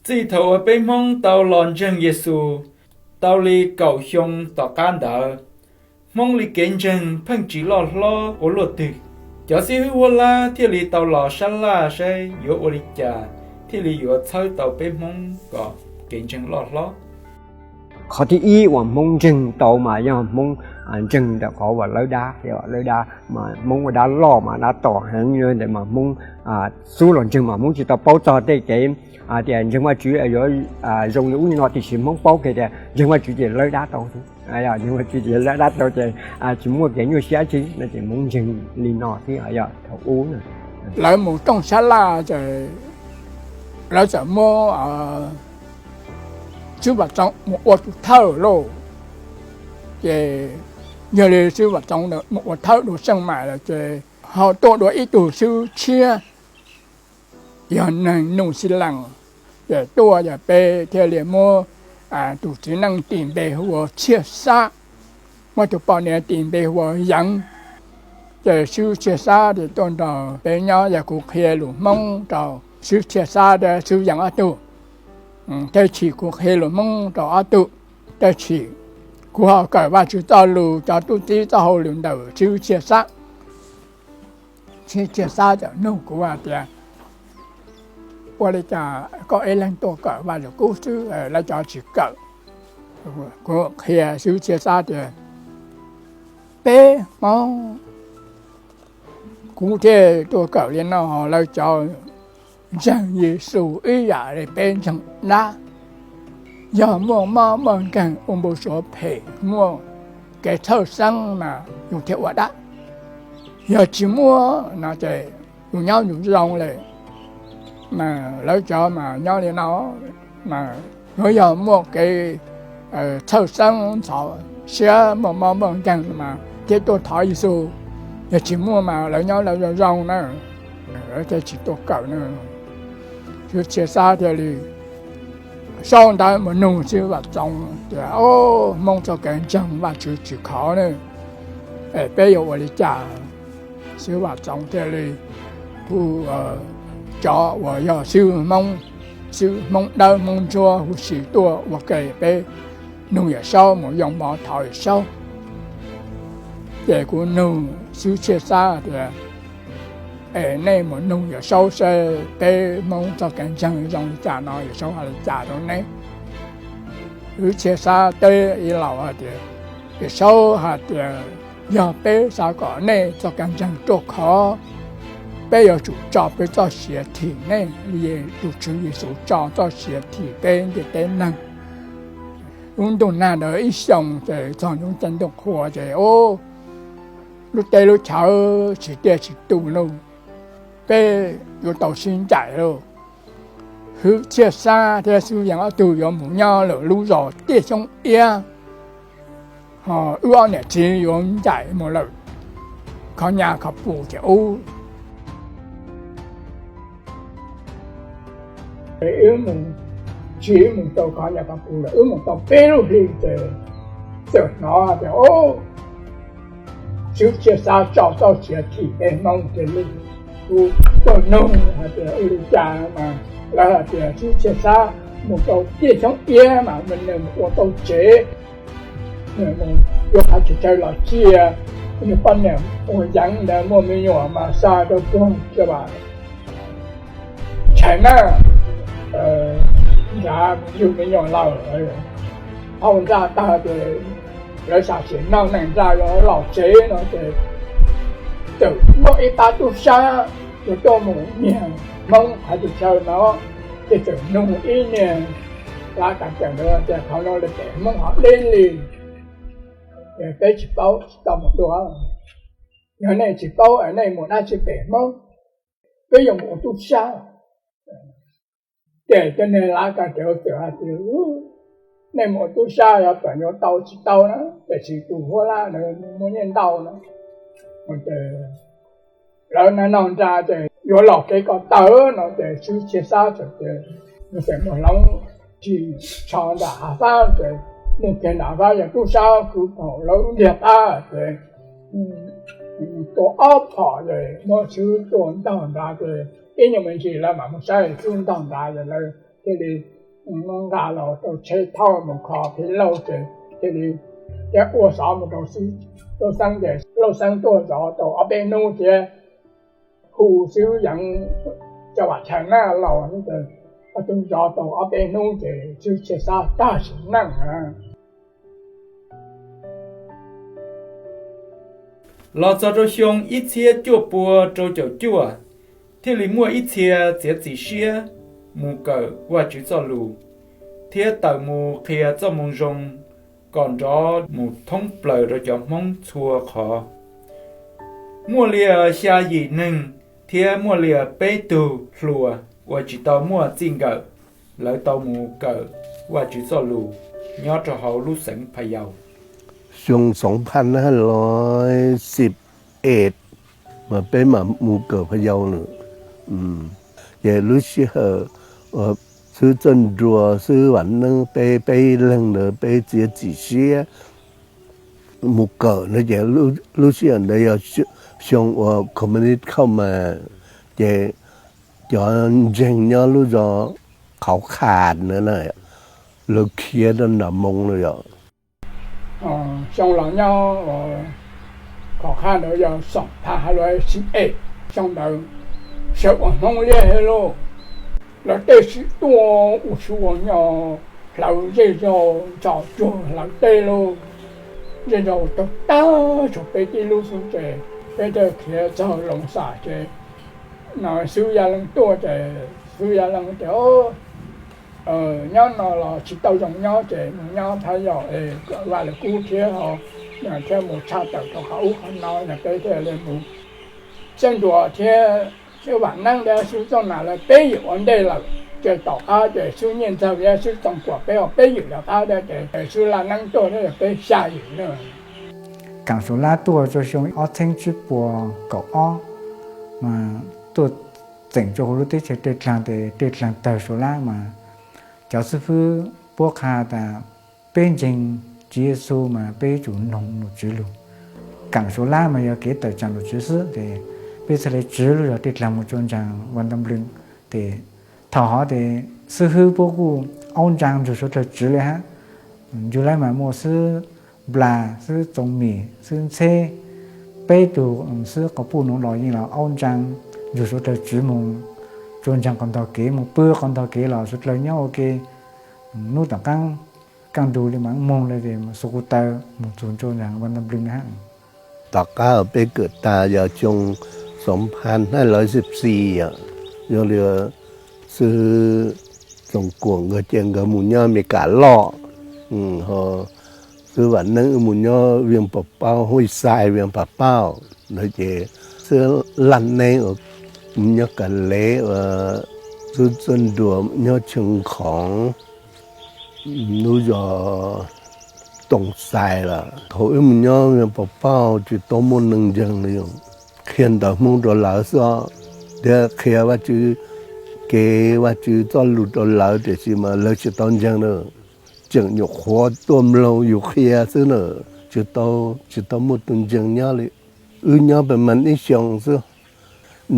Txij thaum uas peb Hmoob tau los ntseeg Yexus tau li kaum xyoo tom qab ntawd, Hmoob li kev ntseeg pheej tsis loj hlob ua luaj twg. Cov xib hwb huab lab thiaj li tau los sab laj saib yuav ua li cas thiaj li yuav txhawb tau peb Hmoob kom kev ntseeg loj hlob. Qhov thib ib uas Hmoob ntseeg tau mas yog Hmoob ntseeg ntawm qhov uas lawb dab, lawb dab mas Hmoob ua dab loj mas dab tom heev ntawd mas Hmoob xub los ntseeg mas Hmoob tsis tau paub txog tej kev tias ntseeg Vajtswv yuav zoo li ub li no, tiam sis Hmoob paub kiag tias ntseeg Vajtswv ces lawb dab tau xwb. Ntseeg Vajtswv ces lawb dab tau ces tsis muaj kev nyuaj siab tsi no ces Hmoob ntseeg li no xwb yog thaum ub. Lawv mus rooj sab laj ces lawv txawm muab Xib Vam Txoov mus ua tus thawj lauj. Ces yog li Xib Vam Txoov mus ua thawj dua xeej maim lawm ces ho tuaj dua ib tug xib hwb tshiab, yog neeg Nuj Xi Lees, ces tuaj ces peb thiaj li muab tus txiv neej tis npe hu ua Txhiaj Xab, muab tus poj niam tis npe hu ua Yeev. Ces xib hwb Txhiaj Xab ces tuaj nrog peb nyob, yog kuv qhia lus Hmoob rau xib hwb Txhiaj Xab thiab xib hwb Yeev ob tug, tab sis kuv qhia lus Hmoob rau ob tug, tab sis kuv ho kawm Vajtswv txoj lus, cov tub txib txoj hauj lwm ntawm xib hwb Txhiaj Xab. Xib hwb Txhiaj Xab txawm nug kuv hais tias, ua li cas koj ib leeg tuaj kawm Vajluskub xwb, lawv cov tsis kawm? Kuv qhia xib hwb Txhiaj Xab tias, peb Hmoob, kuv thiaj tuaj kawm li no, lawv cov ntseeg Yexus ib yam li peb ntseeg dab. Yog muaj mob muaj nkeeg ua npau suav phem, muaj kev txhawj xeeb mas yus thiaj ua dab. Yog tsis muaj no ces yus nyob yus zoo li. Mas lawv cov mas nyob li no, mas yuav yog muaj kev txhawj xeeb ntxhov siab muaj mob muaj nkeeg mas thiaj tuaj thov Yexus. Yog tsis muaj mas lawv nyob lawv zoo zoo na, lawv thiaj tsis tuaj kawm na. Xib hwb Txhiaj Xab thiaj li sau ntawv mus nug xib hwb Vam Txoov tias, o, Hmoob txoj kev ntseeg Vajtswv tsis khov ne, es peb yuav ua li cas? Xib hwb Vam Txoov thiaj li hu cov uas yog xib hwb Hmoob, xib hwb Hmoob Dawb Hmoob Ntsuab huv si tuaj ua ke, peb nug Yawm Saub, mus yoo mov thov Yawm Saub. Ces kuv nug xib hwb Txhiaj Xab tias, es nej mus nug Yawm Saub seb peb Hmoob txoj kev ntseeg zoo li cas no, Yawm Saub hais li cas rau neb? Xib hwb Txhiaj Xab teb ib los hais tias, Yawm Saub hais tias yog peb xav kom nej txoj kev ntseeg ruaj khov, peb yuav tsum tso peb txoj sia thim nej li tus Tswv Yexus tso txoj sia thim peb ntiaj teb neeg. Lub ntuj nag ntawd ib xyoos ces txog lub caij ntuj qhua ces lub teb lub chaw tsis tiaj tsis tus lauj, peb yuav tau sib ncaim lauj. Xib hwb Txhiaj Xab thiab xib hwb Yeev ob tug yuav mus nyob lawm lub zos Tiaj Xyoob Iab, ho wb ob niam txiv yuav ncaim mus lawm khov nyas khov pus ces ub. Wb mus, tsis mus tau khov nyas khov pus lawm, wb mus tau peb lub hli ces txawm hnov tias, o, xib hwb Txhiaj Xab tso txoj sia thim peb Hmoob ces kuv tuaj nug hais tias ua li cas mas lawv hais tias xib hwb Txhiaj Xab mus tau Tiaj Xyoob Iab mas nws mus ua tau tsev, yuav qhov tsis tsawg los cia. Nws poj niam ua Yeev ntawd muaj me nyuam mas xa rau puag Tshais Maj, nrad mus yug me nyuam lawm. Hauj ntxa tag ces lawv sam sim noj neej ntxa yuav los tsev no ces txawm muaj ib pab tub sab uas tuaj mus nyiag Hmoob qhov tsis tsawg no, ces txawm nug ib niag lav kas cawm ntawd tias qhov no lawv pem Hmoob ho deb li, peb tsis paub tsis tau mus dua. Yog nej tsis paub es nej mus dab tsi pem Hmoob, peb yuav mus ua tub sab. Ces cov niag lav kas cawm txawm hais tias, nej mus ua tub sab yog kom yuav tau tsis tau na, tiam sis tus huab lab ntawd muaj nyiaj ntau na. Lawv no noj nra ces yuav los kev ko taw no ces xib hwb Txhiaj Xab txawm tias, nws txawm mus hloov tsis tsho nram hav fab ces mus kiag nram hav fab yog tub sab kwv pom lawv lub ntiag qab ces tua ob phom ces muab xib hwb tua ntaug nrad ces ib nyuag me ntsis lawv mam mus saib xib hwb ntaug nrad ces lawv thiaj li Nqa los rau tsheb thauj mus kho phim lauj ces thiaj li thiab ua xov mus rau Lauj Xeeb ces Lauj Xeeb tuaj zov tau ob peb hnub thiab hu xwb yeej coj vam chaw na los ntawd, ob tug zov tau ob peb hnub ces xwb txhia xab tag sim neej na. Los txog rau xyoo ib txhiab cuaj pua rau caum cuaj, thiaj li muaj ib txhia txiav txim siab mus kawm Vajtswv txoj lus thiab tawm mus qhia txoj moo zoo kom nrov mus thoob plaws rau cov Hmoob txhua qhov. Muaj li xya yim neeg thiab muaj li peb tug hluas uas tsis tau muaj txij nkawm, lawv tau mus kawm Vajtswv txoj lus nyob rau hauv lub xeev Pha Yau. Xyoo xoov phaj nab lov xib es mas peb mam mus kawm Pha Yau lawm. Ces lub sij hawm xwb Txawj Nruas xwb Vam Neeb peb peb leeg ntawd peb txiav txim siab mus kawm no ces lub sij hawm ntawd yog xyoo uas communist khauj mas, ces cov ntseeg nyob lub zos Qhauv Qha na, lawv khiav rau nram Moos lawm yom. Xyoo los nyob Qhauv Qha ntawd yog xoom pha hab lub xib es, xyoo ntawd sawv ua Hmoob liab thiab lauj, lawv tej sib tua ua su ua nyo, hlawv zej zog ntxhov tsuag hlawv tej lauj, zej zog tag tag tshuav peb tib lub xwb ces peb thiaj khiav txog Loos Xam ces no Xwb Yaj Leej tuaj ces Xwb Yaj Leej tias nyob no los tsis tau zoo nyob ces mus nyob Phab Yau es vam lawv kub thiab ho thiaj mus tshaj tawm rau qhov ub qhov no no peb thiaj li mus. Txawj Nruas thiab Xwb Vam Neeb thiab Xwb Txooj Nam lawv peb yim ua ntej lawm, ces tom qab ces Xwb Nyiaj Ntxawg thiab Xwb Txooj Kuam peb ua peb yim rov qab thiab ces Xwb Laj Neeb tuaj thiab yog peb xya yim na. Kaam Suav Lab tuaj rau xyoo ob txheeb tsib puas kaum ob mas tuaj txeem rau hauv lub teb chaws Tej Dlaag tes Tej Dlaag tawg Suav Lab mas cov xib fwb puab qha tas peb ntseeg Tswv Yexus mas peb yuav tsum noog nws tswv lug. Kaam Suav Lab mas yog kev tawm tsaam nws tswv xwb tes peb txhad le tswv lub zog Tej Dlaag mus rua ntsaag Vaj Nta Nplwg tes thaum hov tes xib fwb puab kuj aub ntsaa nrug suav dlawg tswv le hab. Nrug lawv mas muaj xib Nplas, xib Txoov Mim, xib Ntxheb, peb tug xib quas puj nuav los yeej los aub ntsaa nrug suav dlawg tswv moog rua ntsaag quas ntog kev, moog pw quas ntog kev los suav dlawg nyob ua ke. Nub tom qaab kaaj ntug le mas moog le tes xuv kuv taw moog txug rua ntsaag Vaj Nta Nplwg na hab. Tom qaab peb kawm taag yog xyoo xoov phav hnaaj lawv xib xis yom, yog li xib Txoov Kuam nkawd ces nkawd mus nyob Amelikas loj, ho xib Vam Neeb wb mus nyob Viaj Pam Pauj, Huj Xais, Viaj Pam Pauj ntawd ces xib Laj Neeb mus nyob Kav Lev, xib Txawj Nruas nyob Tsheej Khoov, lub zog Tooj Xais lawm. Thaum wb mus nyob Viaj Pam Pauj tsis tau muaj neeg ntseeg li, qhia ntawv Hmoob rau lawv xwb, thiab qhia Vajtswv kev Vajtswv txoj lug rau lawv, tiam sis mas lawv tsis tau ntseeg na. Tseem nyuam qhuav tuaj mloog yus qhia xwb na, tsis tau, tsis tau muaj tus ntseeg nyob li. Wb nyob pem mas ib xyoo xwb,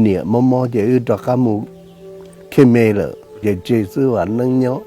niam mob mob ces wb rov qab mus Khej Me lawm, ces tseg xib Vam Neeb nyob.